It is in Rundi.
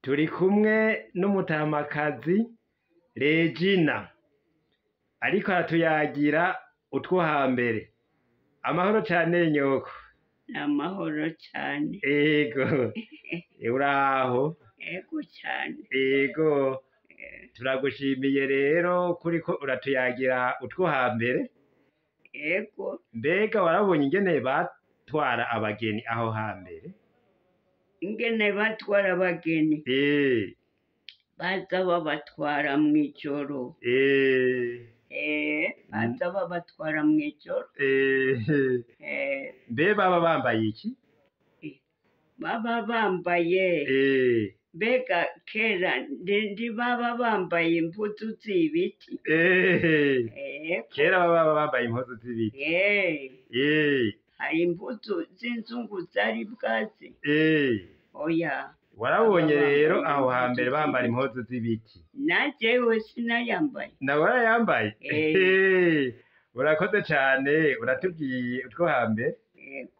Turi kumwe n'umutamakazi Regina, ariko aratuyagira utwo hambere. Amahoro cane nyoko. Amahoro cane. Ego, uraho? Ego cane. Ego, turagushimiye rero kuriko uratuyagira utwo hambere. Ego. Mbega warabonye ingene batwara abageni aho hambere? Ingene batwara abageni? Baza babatwara mw'ijoro. Baza babatwara mw'ijoro. Mbe baba bambaye iki? Baba bambaye, mbega kera ntibaba bambaye impuzu z'ibiti? Kera baba bambaye impuzu z'ibiti. Hari impuzu z'inzungu zari bwaze? Oya. Warabonye Baba rero bambaye aho impuzu hambere bambara z'ibiti. impuzu z'ibiti. Na jewe sinayambaye. Nawe warayambaye? Eh. Urakoze cane, uratubwiye utwo hambere. Ego.